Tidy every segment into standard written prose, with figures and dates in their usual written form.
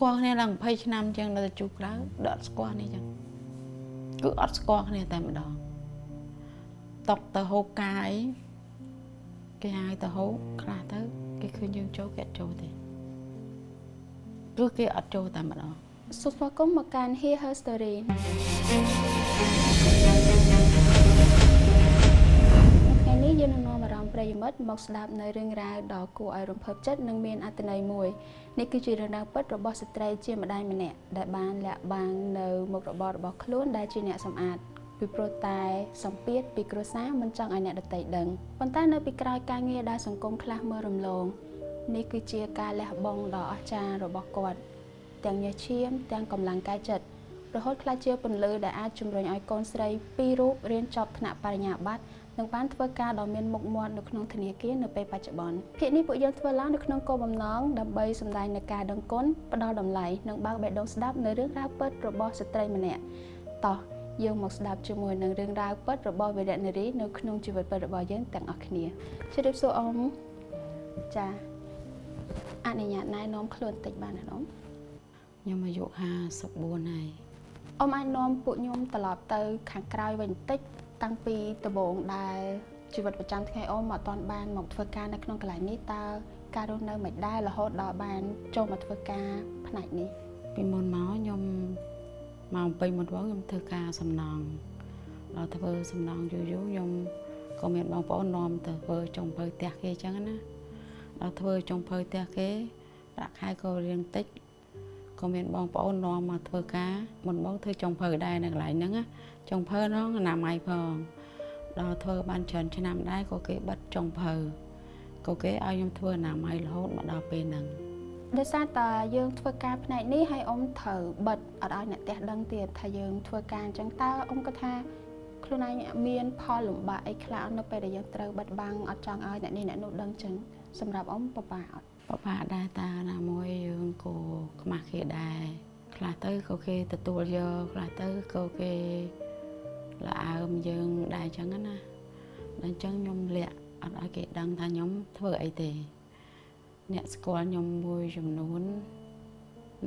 ស្គាល់គ្នាឡើង20ឆ្នាំជាងនៅតែជួបក្រៅដកស្គាល់នេះចឹងគឺអត់ស្គាល់គ្នាតែម្ដងតុកទៅហូបកាយគេហៅទៅហូបខ្លះទៅគេឃើញយើងចូលគេអត់ចូលទេគឺគេអត់ចូលតែម្ដង សូមស្វាគមន៍មកកាន់ Hear Her Story ថ្ងៃនេះយើងនឹងនាំអារម្មណ៍ប្រិយមិត្តមកស្ដាប់នៅរឿងរ៉ាវដ៏គួរឲ្យរំភើបចិត្តនិងមានអត្ថន័យមួយនេះគឺជារឿងរ៉ាវពិតរបស់ស្ត្រីជាម្ដាយម្នាក់ដែលបានលាក់បាំងនៅមុខរបររបស់ខ្លួនដែលជាអ្នកសម្អាតពីព្រោះតែសម្ពាធពីគ្រួសារមិនចង់ឲ្យអ្នកដទៃដឹងប៉ុន្តែនៅពីក្រោយការងារដែលសង្គមខ្លះមើលរំលងនេះគឺជាការលះបង់ដ៏អស្ចារ្យរបស់គាត់ទាំងញើសឈាមទាំងកម្លាំងកាយចិត្តរហូតក្លាយជាពន្លឺដែលអាចជំរុញឲ្យកូនស្រីពីររូបរៀនចប់ថ្នាក់បរិញ្ញាបត្រនិងបានធ្វើការដ៏មានមុខមាត់នៅក្នុងធនាគារនៅពេលបច្ចុប្បន្នភាគនេះពួកយើងធ្វើឡើងនៅក្នុងគោលបំណងដើម្បីសម្ដែងនូវការដឹងគុណផ្ដល់តម្លៃនិងបើកបេះដូងស្ដាប់នៅរឿងរ៉ាវពិតរបស់ស្ត្រីម្នាក់តោះយើងមកស្ដាប់ជាមួយនឹងរឿងរ៉ាវពិតរបស់វីរៈនារីនៅក្នុងជីវិតពិតរបស់យើងទាំងអស់គ្នាជម្រាបសួរអ៊ំចាអនុញ្ញាតណែនាំខ្លួនតិចបានទេអ៊ំ ខ្ញុំអាយុ54ហើយ អ៊ំអាចនាំពួកខ្ញុំត្រឡប់ទៅខាងក្រោយវិញបន្តិចតាំងពីដំបូងដែលជីវិតប្រចាំថ្ងៃអ៊ំអត់ទាន់បានមកធ្វើការនៅក្នុងកន្លែងនេះតើការរស់នៅមិនដែររហូតដល់បានចូលមកធ្វើការផ្នែកនេះ ពីមុនមកខ្ញុំមកពេញមុនបងខ្ញុំធ្វើការសំណង់ដល់ធ្វើសំណង់យូរយូរខ្ញុំក៏មានបងប្អូននាំទៅធ្វើចុងភៅផ្ទះគេអញ្ចឹងណាដល់ធ្វើចុងភៅផ្ទះគេប្រាក់ខែក៏រៀងតិចក៏មានបងប្អូននាំមកធ្វើការមុនបងធ្វើចុងភៅដែរនៅកន្លែងហ្នឹងណាចុងភៅហ្នឹងអនាម័យផងដល់ធ្វើបានច្រើនឆ្នាំដែរក៏គេបិទចុងភៅក៏គេឲ្យខ្ញុំធ្វើអនាម័យរហូតមកដល់ពេលហ្នឹង ដោយសារតែយើងធ្វើការផ្នែកនេះហើយអ៊ំត្រូវបិទអត់ឲ្យអ្នកផ្ទះដឹងទៀតថាយើងធ្វើការអញ្ចឹងតើអ៊ំគាត់ថាខ្លួនឯងមានផលលំបាកអីខ្លះនៅពេលដែលយើងត្រូវបិទបាំងអត់ចង់ឲ្យអ្នកនេះអ្នកនោះដឹងអញ្ចឹងសម្រាប់អ៊ំពិបាកអត់ ពិបាកដែរតាណាមួយយើងក៏ខ្មាស់គេដែរខ្លះទៅក៏គេទទួលយកខ្លះទៅក៏គេល្អើមយើងដែរអញ្ចឹងណាដល់អញ្ចឹងខ្ញុំលាក់អត់ឲ្យគេដឹងថាខ្ញុំធ្វើអីទេអ្នកស្គាល់ខ្ញុំមួយចំនួន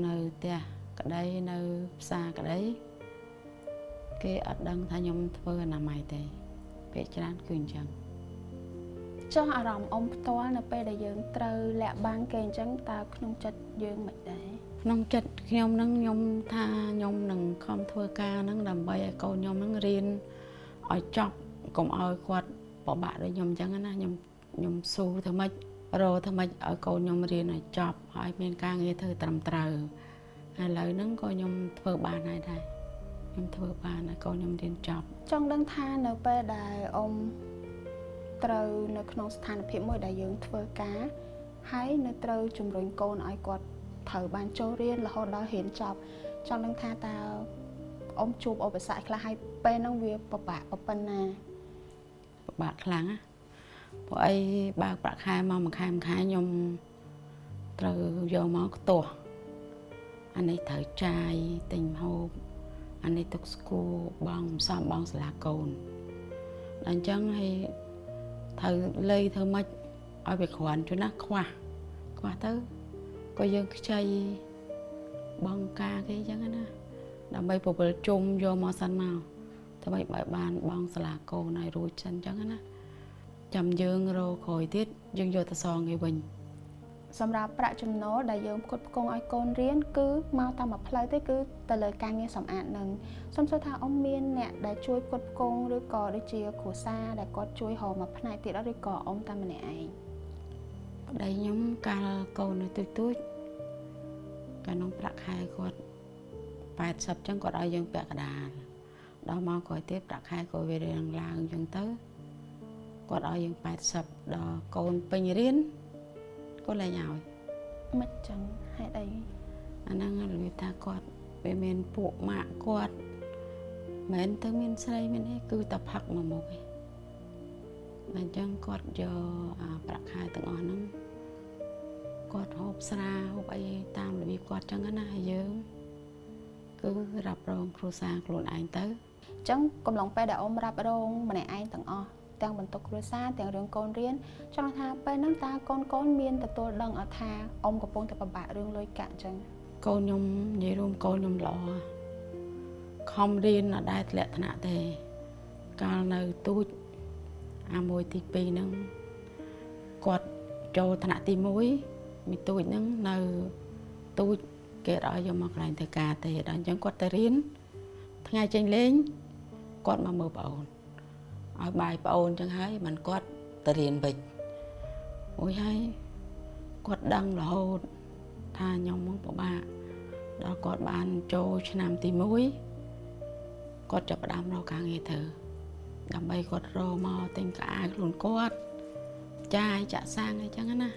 នៅផ្ទះក្តីនៅផ្សារក្តីគេអត់ដឹងថាខ្ញុំធ្វើអនាម័យទេពេលច្រើនគឺអញ្ចឹង ចុះអារម្មណ៍អ៊ំផ្ទាល់នៅពេលដែលយើងត្រូវលាក់បាំងគេអញ្ចឹងតើក្នុងចិត្តយើងមិនដែរ ក្នុងចិត្តខ្ញុំនឹងខ្ញុំថាខ្ញុំនឹងខំធ្វើការនឹងដើម្បីឲ្យកូនខ្ញុំនឹងរៀនឲ្យចប់កុំឲ្យគាត់ពិបាកដូចខ្ញុំអញ្ចឹងណាខ្ញុំខ្ញុំស៊ូធ្វើម៉េចរកធ្វើម៉េចឲ្យកូនខ្ញុំរៀនឲ្យចប់ហើយមានការងារធ្វើត្រឹមត្រូវហើយឥឡូវហ្នឹងក៏ខ្ញុំធ្វើបានហើយដែរខ្ញុំធ្វើបានឲ្យកូនខ្ញុំរៀនចប់ ចង់ដឹងថានៅពេលដែលអ៊ំត្រូវនៅក្នុងស្ថានភាពមួយដែលយើងធ្វើការហើយនៅត្រូវជំរុញកូនឲ្យគាត់ត្រូវបានចូលរៀនរហូតដល់រៀនចប់ចង់ដឹងថាតើអ៊ំជួបឧបសគ្គខ្លះហើយពេលហ្នឹងវាពិបាកប៉ុណ្ណា ពិបាកខ្លាំងណាព្រោះអីបើកប្រាក់ខែមកមួយខែមួយខែខ្ញុំត្រូវយកមកខ្ទាស់អានេះត្រូវចាយទិញម្ហូបអានេះទុកស្គូបងសំបងសាលាកូនដល់អញ្ចឹងហើយត្រូវលៃធ្វើម៉េចឲ្យវាគ្រាន់ជួនណាខ្វះខ្វះទៅក៏យើងខ្ចីបងការគេអញ្ចឹងណាដើម្បីពវិលជុំយកមកសិនមកធ្វើឲ្យបានបងសាលាកូនឲ្យរួចសិនអញ្ចឹងណាចាំយើងរកក្រោយទៀតយើងយកទៅសងគេវិញ សម្រាប់ប្រាក់ចំណូលដែលយើងផ្គត់ផ្គង់ឲ្យកូនរៀនគឺមកតាមមួយផ្លូវទេគឺទៅលើការងារសម្អាតនឹងសូមសួរថាអ៊ំមានអ្នកដែលជួយផ្គត់ផ្គង់ឬក៏ដូចជាគ្រួសារដែលគាត់ជួយរកមួយផ្នែកទៀតអត់ឬក៏អ៊ំតែម្នាក់ឯង ប្តីខ្ញុំកាលកូននៅទូចទូចកាលនោះប្រាក់ខែគាត់80ចឹងគាត់ឲ្យយើងពាក់កណ្ដាលដល់មកក្រោយទៀតប្រាក់ខែក៏វារៀងឡើងចឹងទៅគាត់ឲ្យយើង80ដល់កូនពេញរៀនគាត់លែងឲ្យ មិនចឹងហេតុអី អាហ្នឹងរបៀបថាគាត់វាមានពួកម៉ាក់គាត់មិនមែនទៅមានស្រីមានអីគឺតែផឹកមកមុខឯងដល់អញ្ចឹងគាត់យកអាប្រាក់ខែទាំងអស់ហ្នឹងគាត់ហូបស្រាហូបអីតាមរបៀបគាត់ចឹងណាហើយយើងគឺរ៉ាប់រងគ្រួសារខ្លួនឯងទៅ អញ្ចឹងកំឡុងពេលដែលអ៊ំរ៉ាប់រងម្នាក់ឯងទាំងអស់ទាំងបន្ទុកគ្រួសារទាំងរឿងកូនរៀនចង់ថាពេលហ្នឹងតើកូនកូនមានទទួលដឹងអត់ថាអ៊ំកំពុងតែពិបាករឿងលុយកាក់អញ្ចឹង កូនខ្ញុំនិយាយរួមកូនខ្ញុំល្អខំរៀនអត់ដែលធ្លាក់ថ្នាក់ទេកាលនៅទូចអាមួយទី2ហ្នឹងគាត់ចូលថ្នាក់ទី1មីទូចហ្នឹងនៅទូចគេអត់ឲ្យយកមកកន្លែងធ្វើការទេដល់អញ្ចឹងគាត់ទៅរៀនថ្ងៃចេញលេងគាត់មកមើលប្អូនឲ្យបាយប្អូនអញ្ចឹងហើយមិនគាត់ទៅរៀនវិញអូយហើយគាត់ដឹងរហូតថាខ្ញុំមកពិបាកដល់គាត់បានចូលឆ្នាំទី1គាត់ចាប់ផ្ដើមរកការងារធ្វើដើម្បីគាត់រកមកទិញខោអាវខ្លួនគាត់ចាយចាក់សាំងអីចឹងណា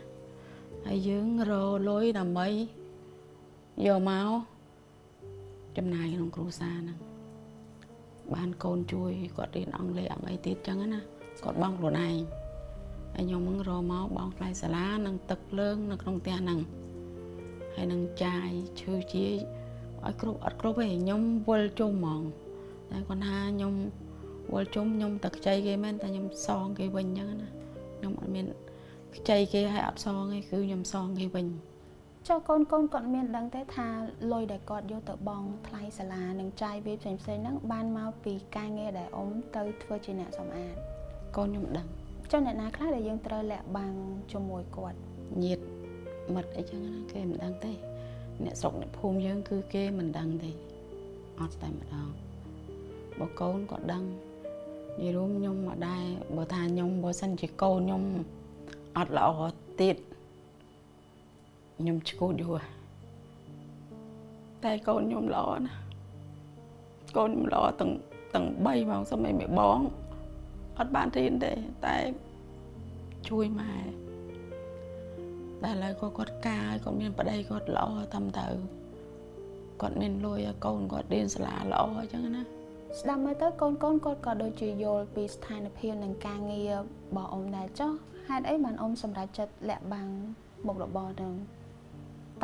ហើយយើងរកលុយដើម្បីយកមកចំណាយក្នុងគ្រួសារហ្នឹងបានកូនជួយគាត់រៀនអង់គ្លេសអង់អីទៀតចឹងណាគាត់បងខ្លួនឯងហើយខ្ញុំហ្នឹងរកមកបងថ្លៃសាលានិងទឹកភ្លើងនៅក្នុងផ្ទះហ្នឹងហើយនឹងចាយឈឺជាឲ្យគ្រប់អត់គ្រប់ទេខ្ញុំវិលជុំហ្មងតែគាត់ថាខ្ញុំវិលជុំខ្ញុំតែខ្ចីគេមែនតែខ្ញុំសងគេវិញចឹងណាខ្ញុំអត់មានខ្ចីគេឲ្យអត់សងទេគឺខ្ញុំសងគេវិញចុះកូនគាត់មានដឹងទេថាលុយដែលគាត់យកទៅបង់ថ្លៃសាលានិងចាយវាផ្សេងៗហ្នឹងបានមកពីការងារដែលអ៊ំទៅធ្វើជាអ្នកសម្អាតកូនខ្ញុំដឹងចុះអ្នកណាខ្លះដែលយើងត្រូវលាក់បាំងជាមួយគាត់ញាតិមិត្តអីចឹងណាគេមិនដឹងទេអ្នកស្រុកអ្នកភូមិយើងគឺគេមិនដឹងទេអត់តែម្ដងបើកូនគាត់ដឹងនិយាយរួមខ្ញុំមកដែរបើថាខ្ញុំបើសិនជាកូនខ្ញុំអត់ល្អទៀតខ្ញុំឈួតយូរតែកូនខ្ញុំល្អណាស់កូនខ្ញុំល្អទាំង3ហ្មងសម័យមេបងអត់បានរៀនទេតែជួយម៉ែតែឥឡូវក៏គាត់ការឲ្យគាត់មានប្តីគាត់ល្អតាមទៅគាត់មានលុយឲ្យកូនគាត់រៀនសាលាល្អអញ្ចឹងណាស្ដាប់មើលទៅកូនគាត់ក៏ដូចជាយល់ពីស្ថានភាពនិងការងាររបស់អ៊ំដែរចុះហេតុអីបានអ៊ំសម្រេចចិត្តលាក់បាំងមុខរបរហ្នឹង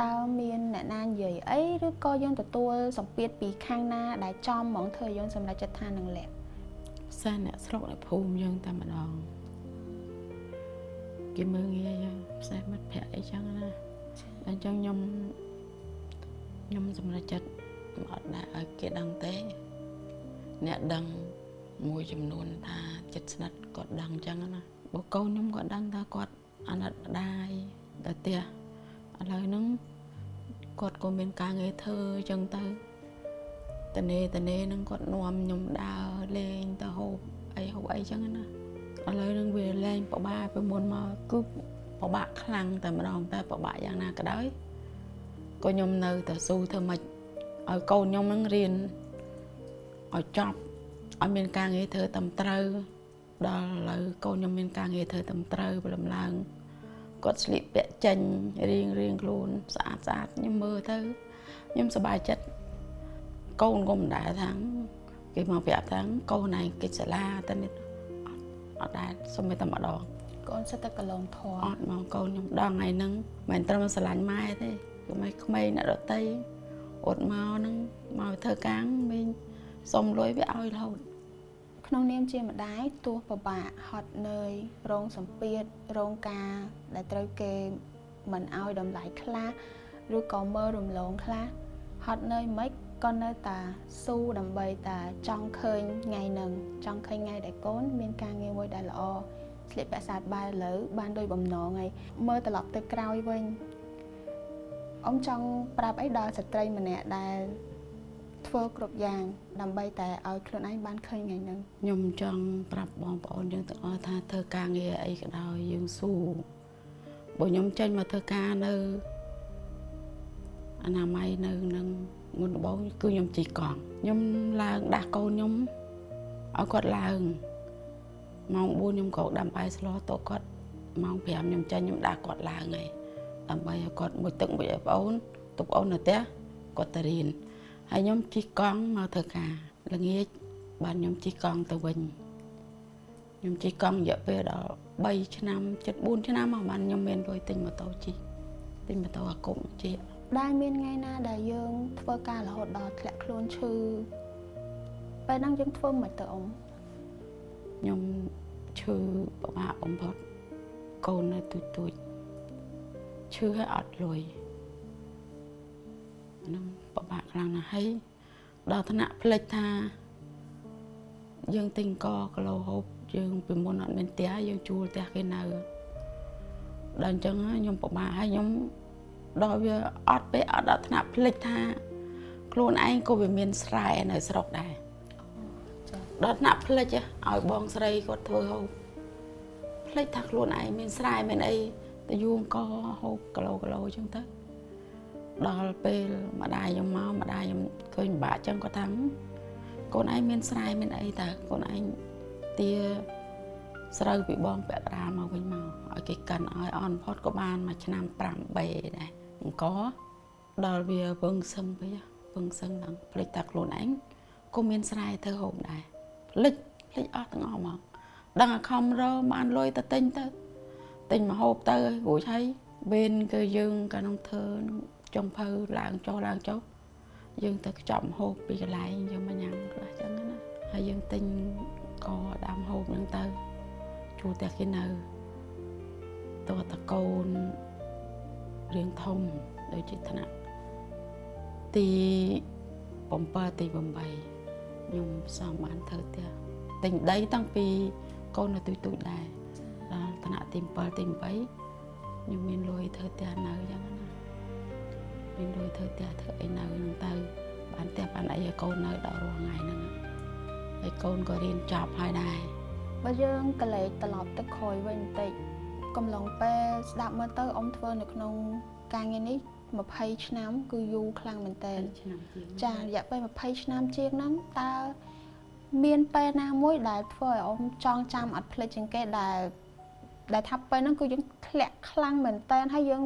តើមានអ្នកណានិយាយអីឬក៏យើងទទួលសម្ពាធពីខាងណាដែលចំហ្មងធ្វើឲ្យយើងសម្រេចចិត្តថានឹងលាក់សិនអ្នកស្រុកអ្នកភូមិយើងតែម្ដងគេមើលងាយផ្សេងមិត្តភក្តិអីចឹងណាអញ្ចឹងខ្ញុំសម្រេចចិត្តអត់ដែរឲ្យគេដឹងទេអ្នកដឹងមួយចំនួនថាចិត្តស្និទ្ធគាត់ដឹងអញ្ចឹងណាបើកូនខ្ញុំគាត់ដឹងថាគាត់អាណិតម្ដាយដល់ផ្ទះឥឡូវហ្នឹងគាត់ក៏មានការងារធ្វើអញ្ចឹងទៅតនេហ្នឹងគាត់នាំខ្ញុំដើរលេងទៅហូបអីអញ្ចឹងណាឥឡូវហ្នឹងវាលែងពិបាកពីមុនមកគឺពិបាកខ្លាំងតែម្ដងតែពិបាកយ៉ាងណាក៏ដោយក៏ខ្ញុំនៅតែស៊ូធ្វើម៉េចឲ្យកូនខ្ញុំហ្នឹងរៀនឲ្យចប់ឲ្យមានការងារធ្វើត្រឹមត្រូវដល់ឥឡូវកូនខ្ញុំមានការងារធ្វើត្រឹមត្រូវព្រលឹមឡើងគាត់ស្លៀកពាក់ចេញរៀងខ្លួនស្អាតខ្ញុំមើលទៅខ្ញុំសប្បាយចិត្តកូនក៏មិនដែរថាគេមកប្រាប់ថាកូនឯងកិច្ចសាលាតែនេះអត់ដែរសុំតែម្ដងកូនសិតតែកន្លងធေါ် អត់មកកូនខ្ញុំដល់ថ្ងៃហ្នឹងមិនត្រឹមស្រឡាញ់ម៉ែទេគឺមិនក្មេងអ្នកដតីអត់មកហ្នឹងមកធ្វើការវិញសុំលុយវាឲ្យរហូតក្នុងនាមជាម្ដាយទោះពិបាកហត់នឿយរងសម្ពាធរងការដែលត្រូវគេមិនឲ្យតម្លៃខ្លះឬក៏មើលរំលងខ្លះហត់នឿយមិនក៏នៅតែស៊ូដើម្បីតែចង់ឃើញថ្ងៃហ្នឹងចង់ឃើញថ្ងៃដែលកូនមានការងារមួយដែលល្អស្លៀកពាក់ស្អាតបាយឥឡូវបានដោយបំណងហើយមើលត្រឡប់ទៅក្រោយវិញអ៊ំចង់ប្រាប់អីដល់ស្ត្រីម្នាក់ដែលធ្វើគ្រប់យ៉ាងដើម្បីតែឲ្យខ្លួនឯងបានឃើញថ្ងៃហ្នឹងខ្ញុំចង់ប្រាប់បងប្អូនយើងទាំងអស់ថាធ្វើការងារអីក៏ដោយយើងស៊ូបើខ្ញុំចេញមកធ្វើការនៅអនាម័យនៅនឹងមុនដំបូងគឺខ្ញុំជិះកង់ខ្ញុំឡើងដាស់កូនខ្ញុំឲ្យគាត់ឡើងម៉ោង4ខ្ញុំក្រោកដាំបាយស្លតគាត់ម៉ោង5ខ្ញុំចេញខ្ញុំដាស់គាត់ឡើងហើយដើម្បីឲ្យគាត់មួយទឹកមួយឲ្យប្អូនទុកប្អូននៅផ្ទះគាត់ទៅរៀនហើយខ្ញុំជិះកង់មកធ្វើការល្ងាចបានខ្ញុំជិះកង់ទៅវិញខ្ញុំជិះកង់រយៈពេលដល់3ឆ្នាំ7 4ឆ្នាំមកបានខ្ញុំមានលុយទិញម៉ូតូជិះទិញម៉ូតូអាគុំជិះដែលមានថ្ងៃណាដែលយើងធ្វើការរហូតដល់ធ្លាក់ខ្លួនឈឺពេលហ្នឹងយើងធ្វើមិនទៅអ៊ំខ្ញុំឈឺពិបាកបំផុតកូននៅទូចឈឺហើយអត់លុយ ហ្នឹងពិបាកខ្លាំងណាស់ហើយដល់ថ្នាក់ភ្លេចថាយើងទិញកគីឡូហូបយើងពីមុនអត់មានផ្ទះយើងជួលផ្ទះគេនៅដល់អញ្ចឹងខ្ញុំពិបាកហើយខ្ញុំដល់វាអត់ពេលអត់ដល់ថ្នាក់ភ្លេចថាខ្លួនឯងក៏វាមានស្រែនៅស្រុកដែរដល់ថ្នាក់ភ្លេចឲ្យបងស្រីគាត់ធ្វើហូបភ្លេចថាខ្លួនឯងមានស្រែមានអីទៅយួងកហូបគីឡូគីឡូអញ្ចឹងទៅដល់ពេលម្ដាយខ្ញុំមកម្ដាយខ្ញុំឃើញពិបាកអញ្ចឹងគាត់ថាកូនឯងមានស្រែមានអីតើកូនឯងទាស្រូវពីបងពាក់កណ្ដាលមកវិញមកឲ្យគេកាន់ឲ្យអន់ផុតក៏បានមួយឆ្នាំ5 3ដែរអង្គដល់វាវឹងសឹងពេកវឹងសឹងឡើងភ្លេចថាខ្លួនឯងក៏មានស្រែធ្វើហូបដែរភ្លេចអស់ទាំងអស់មកដឹងអាខំរបានលុយទៅទិញទៅទិញមកហូបទៅរួចហើយវេនគឺយើងកាលនោះធ្វើចុងភៅឡើងចុះឡើងចុះយើងទៅខ្ចប់ហូបពីកន្លែងយើងមកញ៉ាំខ្លះចឹងណាហើយយើងទិញកដាំហូបហ្នឹងទៅជួលផ្ទះគេនៅតើតកូនរៀងធំដូចជាថ្នាក់ទី7ទី8ខ្ញុំសំបានធ្វើផ្ទះទិញដីតាំងពីកូននៅទូចៗដែរដល់ថ្នាក់ទី7ទី8ខ្ញុំមានលុយធ្វើផ្ទះនៅចឹងណាមានលុយធ្វើផ្ទះធ្វើអីនៅហ្នឹងទៅបានផ្ទះបានអីឲ្យកូននៅដល់រាល់ថ្ងៃហ្នឹងហើយកូនក៏រៀនចប់ហើយដែរបើយើងកលេចត្រឡប់ទៅក្រោយវិញបន្តិចកំឡុងពេលស្ដាប់មើលទៅអ៊ំធ្វើនៅក្នុងការងារនេះ20ឆ្នាំគឺយូរខ្លាំងមែនតើចារយៈពេល20ឆ្នាំជាងហ្នឹងតើមានពេលណាមួយដែលធ្វើឲ្យអ៊ំចងចាំអត់ភ្លេចជាងគេដែលថាពេលហ្នឹងគឺយើងធ្លាក់ខ្លាំងមែនតើហើយយើង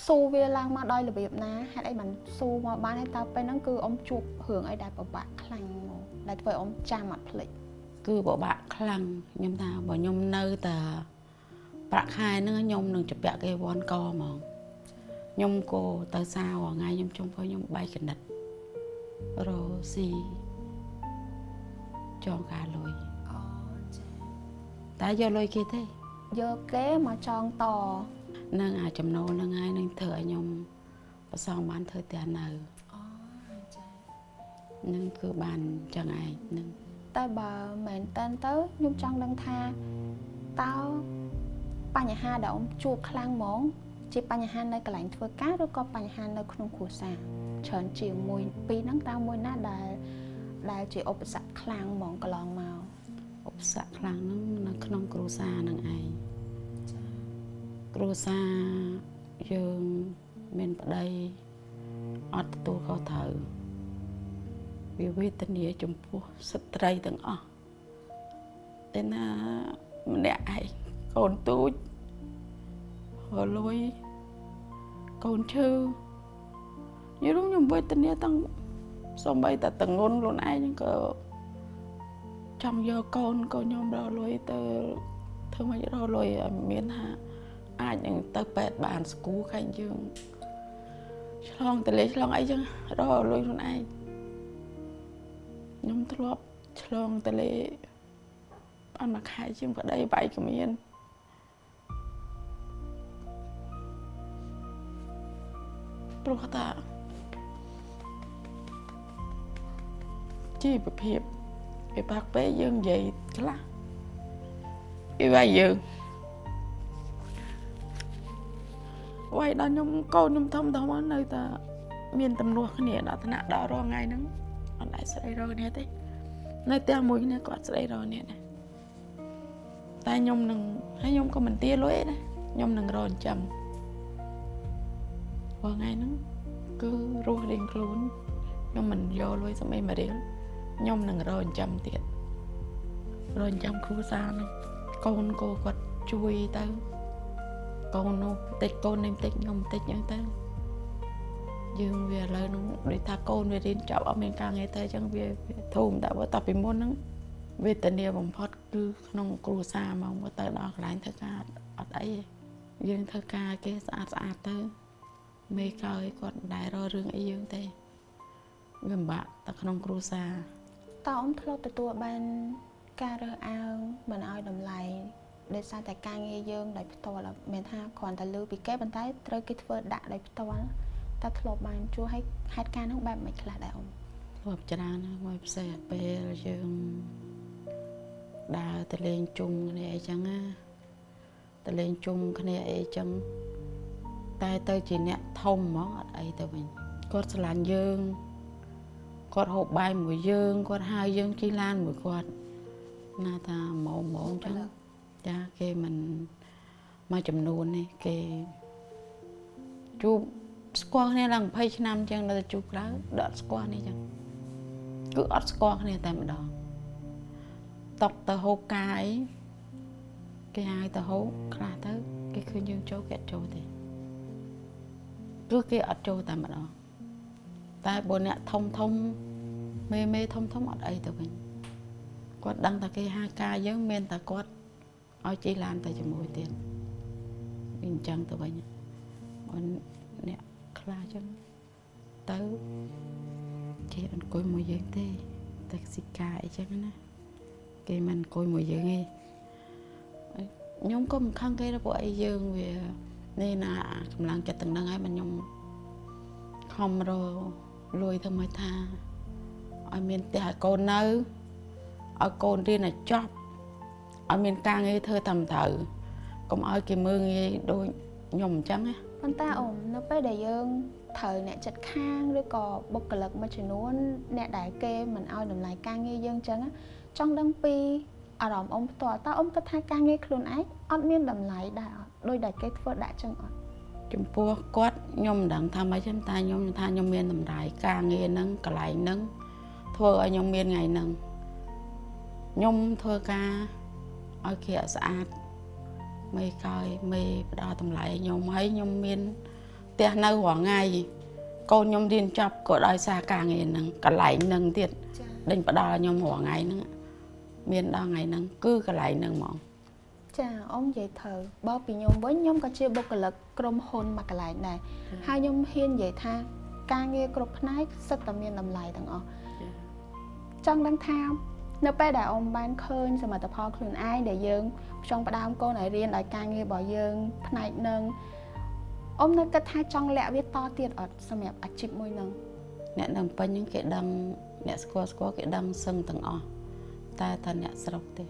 ស៊ូវាឡើងមកដោយរបៀបណាហេតុអីបានស៊ូមកបានហើយតើពេលហ្នឹងគឺអ៊ំជួបរឿងអីដែលពិបាកខ្លាំងមកដែលធ្វើឲ្យអ៊ំចាំអត់ភ្លេចគឺពិបាកខ្លាំងខ្ញុំថាបើខ្ញុំនៅតែប្រាក់ខែហ្នឹងខ្ញុំនឹងជពាក់គេវ៉ាន់កហ្មងខ្ញុំក៏ទៅសារាល់ថ្ងៃខ្ញុំចង់ឲ្យខ្ញុំបែកកណិតរស៊ីចងការលុយអូចាតែយកលុយគេទេយកគេមកចងតនឹងអាចំណូលហ្នឹងហើយនឹងធ្វើឲ្យខ្ញុំប្រសងបានធ្វើផ្ទះនៅអូចានឹងគឺបានចឹងឯងនឹងតែបើមែនតើទៅខ្ញុំចង់ដឹងថាតើបញ្ហាដែលអ៊ំជួបខ្លាំងហ្មងជាបញ្ហានៅកន្លែងធ្វើការឬក៏បញ្ហានៅក្នុងគ្រួសារច្រើនជាមួយពីរហ្នឹងតើមួយណាដែលជាឧបសគ្គខ្លាំងហ្មងកន្លងមកឧបសគ្គខ្លាំងហ្នឹងនៅក្នុងគ្រួសារហ្នឹងឯងចាគ្រួសារយើងមានប្តីអត់ទទួលខុសត្រូវវាវេទនាចំពោះស្ត្រីទាំងអស់តែណាម្នាក់ឯងកូនទូចរលួយកូនឈឺយល់ខ្ញុំវេទនាទាំងសំបីតែតងន់ខ្លួនឯងក៏ចង់យកកូនក៏ខ្ញុំរលួយទៅធ្វើម៉េចរលួយឲ្យមានថាអាចនឹងទៅពេទ្យបានស្គូខែយើងឆ្លងតលេឆ្លងអីចឹងរលួយខ្លួនឯងខ្ញុំធ្លាប់ឆ្លងតលេបានមួយខែជាងប្តីបែកក៏មានព្រោះថាជីវភាពវាបាក់ពេកយើងនិយាយខ្លះគេវាយយើងវាយដល់ខ្ញុំកូនខ្ញុំធំធំនៅតែមានទំនាស់គ្នាដល់ថ្នាក់ដល់រាល់ថ្ងៃហ្នឹងអត់អាចស្ដីរកគ្នាទេនៅផ្ទះមួយគ្នាក៏អត់ស្ដីរកគ្នាដែរតែខ្ញុំនឹងហើយខ្ញុំក៏មិនទាលុយដែរខ្ញុំនឹងរកចិញ្ចឹមរាល់ថ្ងៃហ្នឹងគឺរស់រៀងខ្លួនខ្ញុំមិនយកលុយសំអីមករៀលខ្ញុំនឹងរកចិញ្ចឹមទៀតរកចិញ្ចឹមគ្រួសារហ្នឹងកូនក៏គាត់ជួយទៅកូននោះតិចកូននេះតិចខ្ញុំតិចអញ្ចឹងទៅយើងវាឥឡូវនោះដូចថាកូនវារៀនចប់អត់មានការងារទៅអញ្ចឹងវាធំតែបើតពីមុនហ្នឹងវេទនាបំផុតគឺក្នុងគ្រួសារមកទៅដល់កន្លែងធ្វើការអត់អីទេយើងធ្វើការគេស្អាតស្អាតទៅមេក្រោយគាត់មិនដែលរករឿងអីយើងទេវាពិបាកតែក្នុងគ្រួសារតើអ៊ំធ្លាប់ទទួលបានការរើសអើងមិនឲ្យតម្លៃដោយសារតែការងារយើងដោយផ្ទាល់មិនថាគ្រាន់តែលើពីគេប៉ុន្តែត្រូវគេធ្វើដាក់ដោយផ្ទាល់ តើធ្លាប់បានជួឲ្យហេតុការណ៍ហ្នឹងបែបមិនខ្លះដែរអ៊ំ ធ្លាប់ច្រើនណាស់មួយពិសេសពេលយើងដើរទៅលេងជុំគ្នាអីចឹងណាទៅលេងជុំគ្នាអីចឹងតែទៅជាអ្នកធំហ្មងអត់អីទៅវិញគាត់ស្រឡាញ់យើងគាត់ហូបបាយមួយយើងគាត់ហៅយើងជិះឡានមួយគាត់ណាថាម៉មម៉មចឹងចាគេមិនមួយចំនួននេះគេជួបស្គាល់គ្នាឡើង20ឆ្នាំចឹងនៅតែជួបក្រៅដកស្គាល់នេះចឹងគឺអត់ស្គាល់គ្នាតែម្ដងតកទៅហូបកាយគេហៅទៅហូបខ្លះទៅគេឃើញយើងចូលគេអត់ចូលទេគឺគេអត់ចូលតែម្ដងតែបើអ្នកធំធំមេមេធំធំអត់អីទៅវិញគាត់ដឹងថាគេហៅការយើងមានតែគាត់ឲ្យជិះឡានទៅជាមួយទៀតអញ្ចឹងទៅវិញអ្នកខ្លះចឹងទៅគេអង្គុយមួយយើងទេតែស៊ីកាអីចឹងណាគេមិនអង្គុយមួយយើងទេខ្ញុំក៏មិនខឹងគេដែរព្រោះអីយើងវានេះណាកម្លាំងចិត្តទាំងហ្នឹងហើយមិនខ្ញុំខំរលួយធ្វើមកថាឲ្យមានផ្ទះឲ្យកូននៅឲ្យកូនរៀនឲ្យចប់ឲ្យមានការងារធ្វើតាមត្រូវកុំឲ្យគេមើលងាយដូចខ្ញុំអញ្ចឹងណាប៉ុន្តែអ៊ំនៅពេលដែលយើងត្រូវអ្នកចិត្តខាងឬក៏បុគ្គលិកមួយចំនួនអ្នកដែលគេមិនឲ្យតម្លៃការងារយើងអញ្ចឹងចង់ដឹងពីអារម្មណ៍អ៊ំផ្ទាល់តើអ៊ំគិតថាការងារខ្លួនឯងអត់មានតម្លៃដែរអត់ដោយដែលគេធ្វើដាក់ចឹងអត់ចំពោះគាត់ខ្ញុំមិនដឹងថាម៉េចទេតែខ្ញុំថាខ្ញុំមានតម្លៃការងារហ្នឹងកន្លែងហ្នឹងធ្វើឲ្យខ្ញុំមានថ្ងៃហ្នឹងខ្ញុំធ្វើការឲ្យគេឲ្យស្អាតមេកយមេផ្ដល់តម្លៃខ្ញុំហើយខ្ញុំមានផ្ទះនៅរាល់ថ្ងៃកូនខ្ញុំរៀនចប់ក៏ដោយសារការងារហ្នឹងកន្លែងហ្នឹងទៀតដេញផ្ដល់ខ្ញុំរាល់ថ្ងៃហ្នឹងមានដល់ថ្ងៃហ្នឹងគឺកន្លែងហ្នឹងហ្មងចាអ៊ំនិយាយត្រូវបើពីខ្ញុំវិញខ្ញុំក៏ជាបុគ្គលិកក្រុមហ៊ុនមួយកន្លែងដែរហើយខ្ញុំហ៊ាននិយាយថាការងារគ្រប់ផ្នែកសុទ្ធតែមានតម្លៃទាំងអស់ចង់ដឹងថានៅពេលដែលអ៊ំបានឃើញសមិទ្ធផលខ្លួនឯងដែលយើងចង់ផ្ដើមកូនឲ្យរៀនដោយការងាររបស់យើងផ្នែកនឹងអ៊ំនៅគិតថាចង់លាក់វាតទៀតអត់សម្រាប់អាជីពមួយនឹងអ្នកនៅពេញហ្នឹងគេដឹងអ្នកស្គាល់គេដឹងសឹងទាំងអស់តែថាអ្នកស្រុកទេ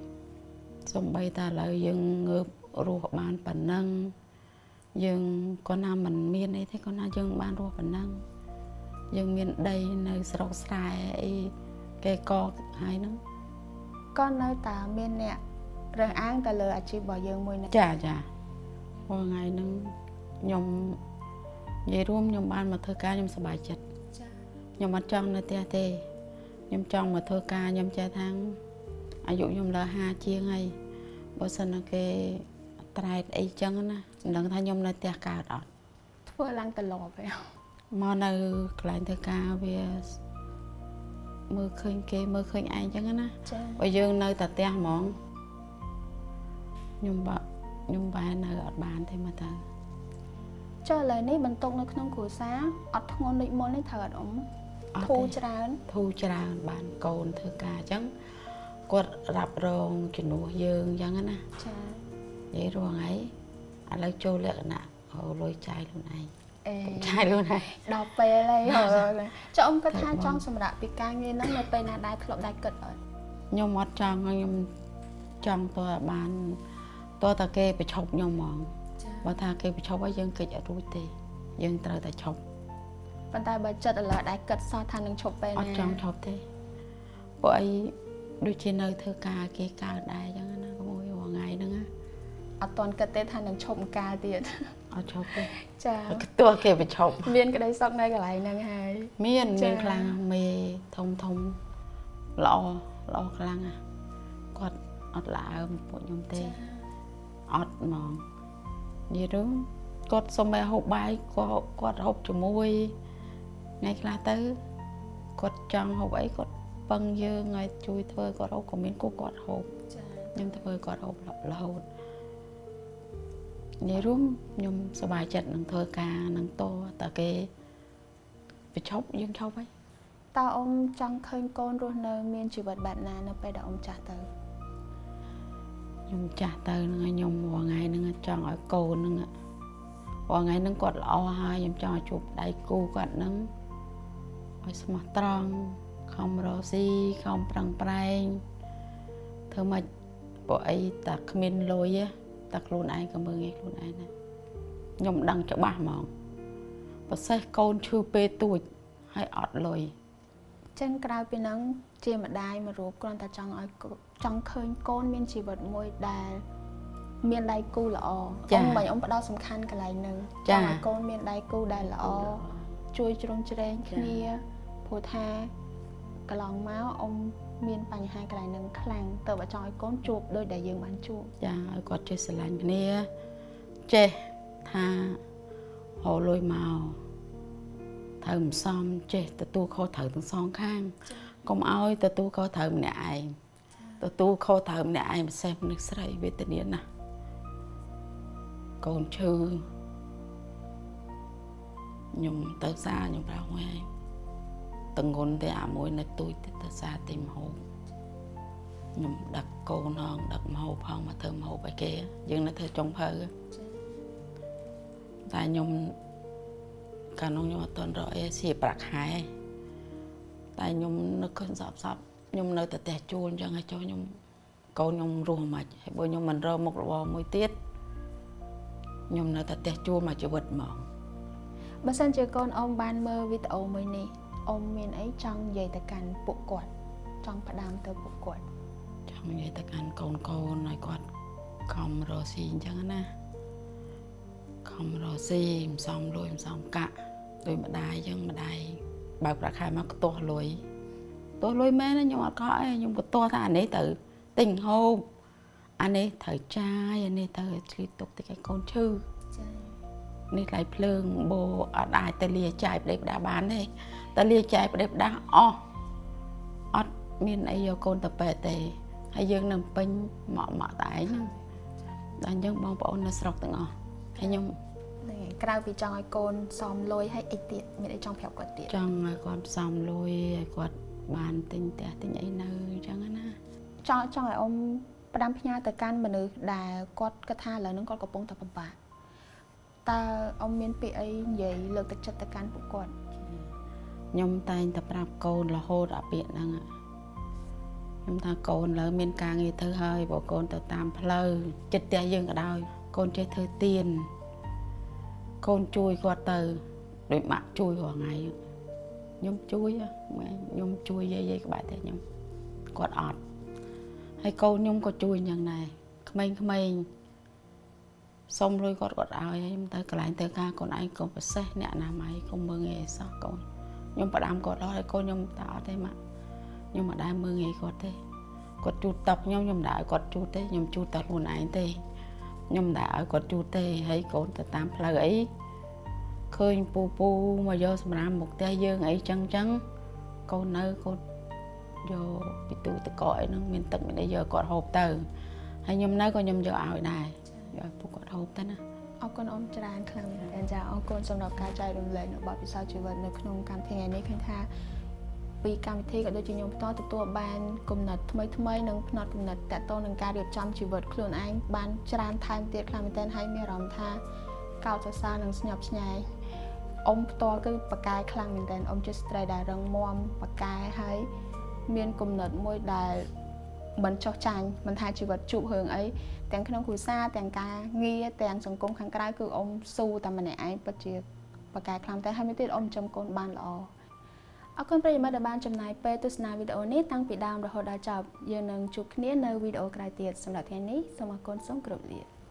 សំបីតែឥឡូវយើងងើបរស់បានប៉ុណ្ណឹងយើងក៏ណាមិនមានអីទេក៏ណាយើងបានរស់ប៉ុណ្ណឹងយើងមានដីនៅស្រុកស្រែអីគេកហើយហ្នឹងក៏នៅតែមានអ្នករើសអើងទៅលើអាជីពរបស់យើងមួយហ្នឹងចាចារាល់ថ្ងៃហ្នឹងខ្ញុំនិយាយរួមខ្ញុំបានមកធ្វើការខ្ញុំសប្បាយចិត្តចាខ្ញុំអត់ចង់នៅផ្ទះទេខ្ញុំចង់មកធ្វើការខ្ញុំចេះថាអាយុខ្ញុំលើ50ជាងហើយបើសិនណាគេត្រែតអីចឹងណាមិនដឹងថាខ្ញុំនៅផ្ទះកើតអត់ធ្វើឡើងត្រឡប់ហ៎មកនៅកន្លែងធ្វើការវាមើលឃើញគេមើលឃើញឯងចឹងណាបើយើងនៅតែផ្ទះហ្មងខ្ញុំបែរនៅអត់បានទេមកទៅចុះឥឡូវនេះបន្ទុកនៅក្នុងគ្រួសារអត់ធ្ងន់ដូចមុនទេត្រូវអត់អ៊ំធូរច្រើនធូរច្រើនបានកូនធ្វើការចឹងគាត់រ៉ាប់រងជំនួសយើងចឹងណាចានិយាយរាល់ថ្ងៃឥឡូវចូលលក្ខណៈលុយចាយខ្លួនឯងចាយខ្លួនឯងដល់ពេលហើយចុះអ៊ំគិតថាចង់សម្រាប់ពីការងារហ្នឹងនៅពេលណាដែរធ្លាប់ដែរគិតអត់ខ្ញុំអត់ចង់ខ្ញុំចង់តើបានតើតាគេប្រឈប់ខ្ញុំហ្មងបើថាគេប្រឈប់ហើយយើងកិច្ចអត់រួចទេយើងត្រូវតែឈប់ប៉ុន្តែបើចិត្តឥឡូវដែរគិតសោះថានឹងឈប់ពេលណាអត់ចង់ឈប់ទេព្រោះអីដូចជានៅធ្វើការគេកើតដែរអញ្ចឹងណាក្មួយរាល់ថ្ងៃហ្នឹងណាអត់ទាន់គិតទេថានឹងឈប់កាលទៀតអត់ឈប់ទេចាទោះគេប្រឈប់មានក្តីសុខនៅកន្លែងហ្នឹងហើយមានខ្លាំងមេធំធំល្អល្អខ្លាំងណាគាត់អត់ល្អើមពួកខ្ញុំទេអត់ហ្មងនិយាយរួមគាត់សុំឲ្យហូបបាយគាត់ហូបជាមួយថ្ងៃខ្លះទៅគាត់ចង់ហូបអីគាត់ពឹងយើងឲ្យជួយធ្វើគាត់ហូបក៏មានគូគាត់ហូបខ្ញុំធ្វើគាត់ហូបរហូតនិយាយរួមខ្ញុំសប្បាយចិត្តនឹងធ្វើការនឹងតតែគេប្រឈប់យើងឈប់ហើយតើអ៊ំចង់ឃើញកូនរស់នៅមានជីវិតបែបណានៅពេលដែលអ៊ំចាស់ទៅខ្ញុំចាស់ទៅហ្នឹងខ្ញុំរាល់ថ្ងៃហ្នឹងចង់ឲ្យកូនហ្នឹង ព្រោះថ្ងៃហ្នឹងគាត់ល្អហើយខ្ញុំចង់ឲ្យជួបដៃគូគាត់ហ្នឹងឲ្យស្មោះត្រង់ខំរកស៊ីខំប្រឹងប្រែងធ្វើម៉េចព្រោះអីតែគ្មានលុយតែខ្លួនឯងក៏មើលងាយខ្លួនឯងដែរខ្ញុំដឹងច្បាស់ហ្មងប្រសេះកូនឈឺពេលទូចហើយអត់លុយ ចឹងក្រៅពីហ្នឹងជាម្ដាយមួយរូបគ្រាន់តែចង់ឲ្យចង់ឃើញកូនមានជីវិតមួយដែលមានដៃគូល្អអ៊ំមិនអ៊ំផ្ដោតសំខាន់កន្លែងហ្នឹងចង់ឲ្យកូនមានដៃគូដែលល្អជួយជ្រោមជ្រែងគ្នាព្រោះថាកន្លងមកអ៊ំមានបញ្ហាកន្លែងហ្នឹងខ្លាំងទៅបើចង់ឲ្យកូនជួបដូចដែលយើងបានជួប ចាឲ្យគាត់ចេះស្រឡាញ់គ្នាចេះថាហៅលុយមកត្រូវមិនសមចេះទទួលខុសត្រូវទាំងសងខាងកុំឲ្យទទួលខុសត្រូវម្នាក់ឯងទទួលខុសត្រូវម្នាក់ឯងពិសេសមនុស្សស្រីវេទនាណាស់កូនឈឺខ្ញុំទៅផ្សារខ្ញុំប្រោមួយឯងតងន់ទេអាមួយនៅទូចទៅផ្សារទិញម្ហូបខ្ញុំដឹកកូនហងដឹកម្ហូបផងមកធ្វើម្ហូបឲ្យគេយើងនៅធ្វើចុងភៅតែខ្ញុំកាលនោះខ្ញុំអត់ទាន់រកអីសៀប្រាក់ខែតែខ្ញុំនឹកឃើញសពសពខ្ញុំនៅតែផ្ទះជួលអញ្ចឹងឲ្យចុះខ្ញុំកូនខ្ញុំរស់មិនហើយបើខ្ញុំមិនរកមុខរបរមួយទៀតខ្ញុំនៅតែផ្ទះជួលមួយជីវិតហ្មង បើសិនជាកូនអ៊ំបានមើលវីដេអូមួយនេះអ៊ំមានអីចង់និយាយទៅកាន់ពួកគាត់ចង់ផ្ដាំទៅពួកគាត់ ចង់និយាយទៅកាន់កូនកូនឲ្យគាត់ខំរកស៊ីអញ្ចឹងណាខំរកស៊ីមិនសមលុយមិនសមកាក់ដោយម្ដាយអញ្ចឹងម្ដាយបើកប្រាក់ខែមកខ្ទាស់លុយខ្ទាស់លុយមែនខ្ញុំអត់ខកអីខ្ញុំក៏ទាស់ថាអានេះត្រូវទិញហូបអានេះត្រូវចាយអានេះត្រូវឆ្លៀតទុកតិចឲ្យកូនឈឺ ចា នេះថ្លៃភ្លើងបោអត់អាចទៅលាចាយប្តេផ្ដាបានទេតែលាចាយប្តេផ្ដាអស់អត់មានអីយកកូនទៅពេទ្យទេហើយយើងនឹងពេញម៉ក់ម៉ក់តែឯងហ្នឹងដល់អញ្ចឹងបងប្អូននៅស្រុកទាំងអស់ហើយខ្ញុំ ហ្នឹងហើយក្រៅពីចង់ឲ្យកូនសមលុយហើយអីទៀតមានអីចង់ប្រាប់គាត់ទៀត ចង់ឲ្យគាត់សមលុយឲ្យគាត់បានទិញផ្ទះទិញអីនៅអញ្ចឹងណា ចង់ចង់ឲ្យអ៊ំផ្ដាំផ្ញើទៅកាន់មនុស្សដែលគាត់គិតថាឥឡូវហ្នឹងគាត់កំពុងតែពិបាកតើអ៊ំមានពាក្យអីនិយាយលើកទឹកចិត្តទៅកាន់ពួកគាត់ ខ្ញុំតែងតែប្រាប់កូនរហូតអាពាក្យហ្នឹងខ្ញុំថាកូនលើមានការងារធ្វើហើយបើកូនទៅតាមផ្លូវចិត្តផ្ទះយើងក៏ដោយកូនចេះធ្វើទៀនកូនជួយគាត់ទៅដូចម៉ាក់ជួយរាល់ថ្ងៃខ្ញុំជួយម៉ែខ្ញុំជួយយាយយាយក្បែរផ្ទះខ្ញុំគាត់អត់ហើយកូនខ្ញុំក៏ជួយអញ្ចឹងដែរក្មេងៗសុំលុយគាត់គាត់ឲ្យហើយខ្ញុំទៅកន្លែងធ្វើការកូនឯងកុំប្រសេះអ្នកអនាម័យកុំមើលងាយអីសោះកូនខ្ញុំផ្ដាំគាត់ដល់ហើយកូនខ្ញុំតើអត់ទេម៉ាក់ខ្ញុំមិនដែលមើលងាយគាត់ទេគាត់ជូតតុកខ្ញុំខ្ញុំមិនដែលឲ្យគាត់ជូតទេខ្ញុំជូតតែខ្លួនឯងទេខ្ញុំមិនដែលឲ្យគាត់ជូតទេហើយកូនទៅតាមផ្លូវអីឃើញពូពូមកយកសម្រាមមកផ្ទះយើងអីចឹងចឹងកូននៅកូនយកពីទូតកអីហ្នឹងមានទឹកមានអីយកគាត់ហូបទៅហើយខ្ញុំនៅក៏ខ្ញុំយកឲ្យដែរយកឲ្យពួកគាត់ហូបទៅណា អរគុណអ៊ំច្រើនខ្លាំងមែនទែនចាអរគុណសម្រាប់ការចែករំលែកនៅបទពិសោធន៍ជីវិតនៅក្នុងកម្មវិធីថ្ងៃនេះឃើញថាពីកម្មវិធីក៏ដូចជាខ្ញុំផ្ទាល់ទទួលបានគំនិតថ្មីថ្មីនិងផ្នត់គំនិតតាក់ទងនឹងការរៀបចំជីវិតខ្លួនឯងបានច្រើនថែមទៀតខ្លាំងមែនទែនហើយមានអារម្មណ៍ថាកោតសរសើរនិងស្ញប់ស្ញែងអ៊ំផ្ទាល់គឺប្រកែខ្លាំងមែនទែនអ៊ំជាស្ត្រីដែលរឹងមាំប្រកែហើយមានគំនិតមួយដែលមិនចោះចាញ់មិនថាជីវិតជួបរឿងអីទាំងក្នុងគ្រួសារទាំងការងារទាំងសង្គមខាងក្រៅគឺអ៊ំស៊ូតែម្នាក់ឯងពិតជាប្រកែខ្លាំងតែហើយមួយទៀតអ៊ំចិញ្ចឹមកូនបានល្អអរគុណប្រិយមិត្តដែលបានចំណាយពេលទស្សនាវីដេអូនេះតាំងពីដើមរហូតដល់ចប់យើងនឹងជួបគ្នានៅវីដេអូក្រោយទៀតសម្រាប់ថ្ងៃនេះសូមអរគុណសូមគោរពលា។